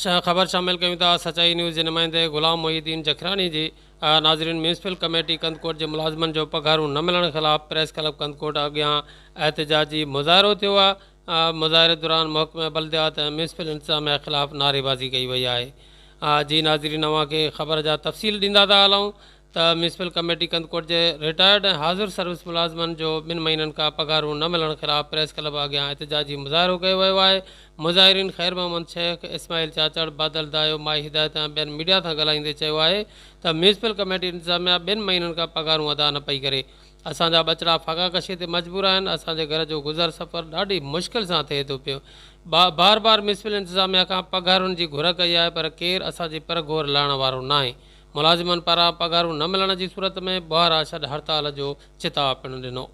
خبر شامل ڪيون ٿا سچائي نيوز جي نمائندي غلام محي الدين جکراڻي جي. ناظرين ميونسپل ڪميٽي ڪنڌڪوٽ جي ملازمن جو پگهارون نه ملڻ خلاف پريس ڪلب ڪنڌڪوٽ اڳيان احتجاجي مظاهرو ٿيو آهي. مظاهري دوران محڪمه بلديات ۽ ميونسپل انتظاميا خلاف نعريبازي ڪئي وئي آهي. جي ناظرين اوهان کي خبر جا تفصيل ڏيندا ٿا هلون ته ميونسپل ڪميٽي ڪنڌڪوٽ جي رٽائرڊ ۽ حاضر سروس ملازمن جو ٻن مهينن کان پگهارون نه ملڻ خلاف پريس ڪلب اڳيان احتجاجي مظاهرو ڪيو ويو آهي. مظاهرين خير محمد شيخ، اسماعيل چاچڙ، بادل دايو، مائي هدايت ۽ ٻين ميڊيا سان ڳالهائيندي چيو آهي ته ميونسپل ڪميٽي انتظاميا ٻن مهينن کان پگهارون ادا نه پئي ڪري. اسان جا ٻچڙا فاقاڪشي تي مجبور آهن، اسان جي گهر جو گذر سفر ڏاڍي مشڪل سان ٿئي ٿو پيو. بار بار ميونسپل انتظاميا کان پگهارن جي گهر ڪئي آهي پر ڪير اسان جي پرگهور لهڻ وارو ناهي. ملازمن پاران پگهارون نه ملڻ جي صورت ۾ ٻهارا ڇڏ هڙتال جو چتاء پڻ ڏنو.